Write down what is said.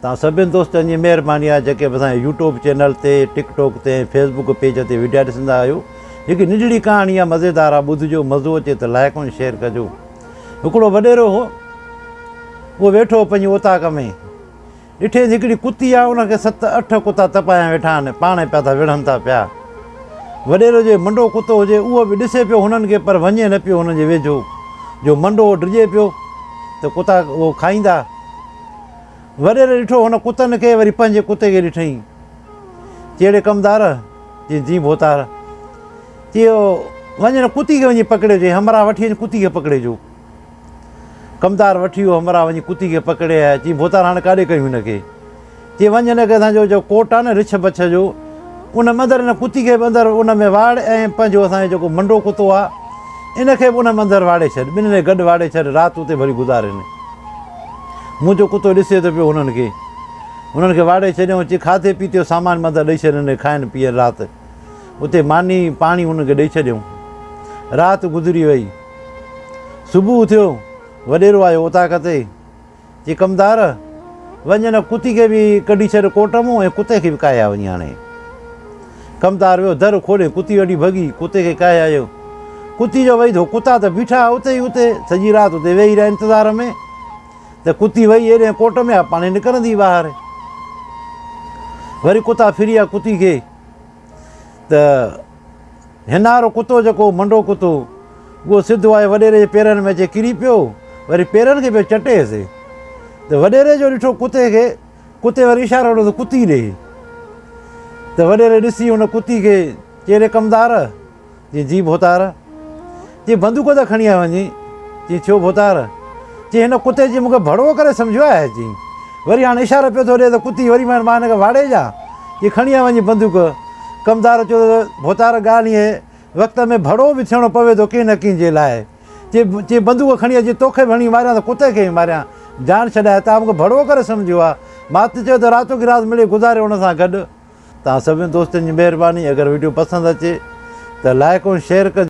توهان سڀني دوستن جي مهرباني آهي جيڪي به اسان جي يوٽيوب چينل تي، ٽڪ ٽوڪ تي ۽ فيس بڪ پيج تي وڊيا ڏسندا آهيو. هڪ ننڍڙي ڪهاڻي آهي مزيدار آهي ٻڌجو مزو اچي ته لائڪ ۽ شيئر ڪجو. هڪڙو وڏيرو هو اهو ويٺو هو پنهنجي اوطاق ۾ ڏٺي ته هڪڙي ڪتي آهي ان کي ست اٺ ڪتا تپايا ويٺا آهن پاڻ پيا ٿا وڙهن ٿا پيا. وڏيرو جي منڊو ڪتو هجي اهو به ڏسي پيو هنن کي پر وڃي نه پيو هنن جي ويجهو جو منڊو ڊڄي پيو ته ڪتا اهو کائيندا. وڏيري ڏٺو هن ڪتن کي وري پنهنجي ڪتي کي ڏٺئين. چي اڙي ڪمدار! چي جي ڀوتار! چي وڃ هن ڪتي کي وڃي پڪڙي اچ. همراهه وٺي وڃ ڪتي کي پڪڙي اچو. ڪمدار وٺي ويو همراهه وڃي ڪتي کي پڪڙي آيا. چي ڀوتار هاڻ ڪاڏي ڪيون هن کي؟ چي وڃ هن کي اسان جو جو ڪوٽ آهي نه رڇ بڇ جو ان ۾ اندر هن ڪتي کي به اندر ان ۾ واڙ ۽ پنهنجو اسان جو جيڪو منڊو ڪتو آهي ان کي به ان ۾ اندر واڙي ڇڏ ٻنهي کي گڏ واڙي ڇڏ رات اتي ڀلي گذارين. منهنجو ڪتو ڏسي ٿو پيو هنن کي. هنن کي واڙي ڇڏيائون چي کاڌي پيتي جو سامان مندر ڏئي ڇڏ هنن کي کائن پيئن رات اتي ماني پاڻي هنن کي ڏئي ڇڏيائون. رات گذري وئي. صبح ٿيو وڏيرو آيو اوطاق تي چي ڪمدار وڃ هن ڪتي کي به ڪڍي ڇڏ ڪوٽ مون ۽ ڪتي کي به ڪاهي آ وڃي هاڻي. ڪمدار ويو در کولي ڪتي وٺي ڀڳي ڪتي کي ڪاهي آيو. ڪتي جو وئي ٿو ڪتا ته بيٺا ها اتي ئي اتي سڄي رات اتي ويهي رهيا انتظار ۾ ته ڪتي وئي ايڏي ڪوٽ ۾ آ پاڻهي نڪرندي ٻاهر. وري ڪتا ڦري آ ڪتي کي ته هنارو ڪتو جيڪو منڊو ڪتو اهو سڌو آيو وڏيري جي پيرن ۾ اچي ڪري پيو وري پيرن کي پيو چٽيس ته وڏيري جو ڏٺو ڪتي کي ڪتي وري اشارو ڏنو ته ڪتي ڏي ته وڏيري ڏسي ان ڪتي کي چي ري ڪمدار چي جي ڀوتار چي بندوق ته کڻي آيو وڃي چي ڇو ڀوتار چي هن ڪتي چي مونکي ڀڙوو ڪري سمجهيو آهي چي وري هاڻي اشارو پيو ٿو ڏي ته ڪتي وري مان هن کي واڙي جا چي کڻي آ وڃي بندوق ڪمدار چيو ته ڀوتار ڳالهه ائين وقت ۾ ڀڙوو به ٿيڻو پوي ٿو ڪنهن نه ڪنهن جي لاء چي چي بندوق کڻي اچي توکي به هڻي ماريان ته ڪتي کي به ماريان. جان ڇڏائي تان مونکي ڀڙوو ڪري سمجهيو آ. مان ته چيو ته راتوڪي رات مڙئي گذاري ان سان گڏ. توهان سڀني دوستن جي مهرباني اگر وڊيو پسند اچي ته لائيڪ ۽ شيئر ڪجو.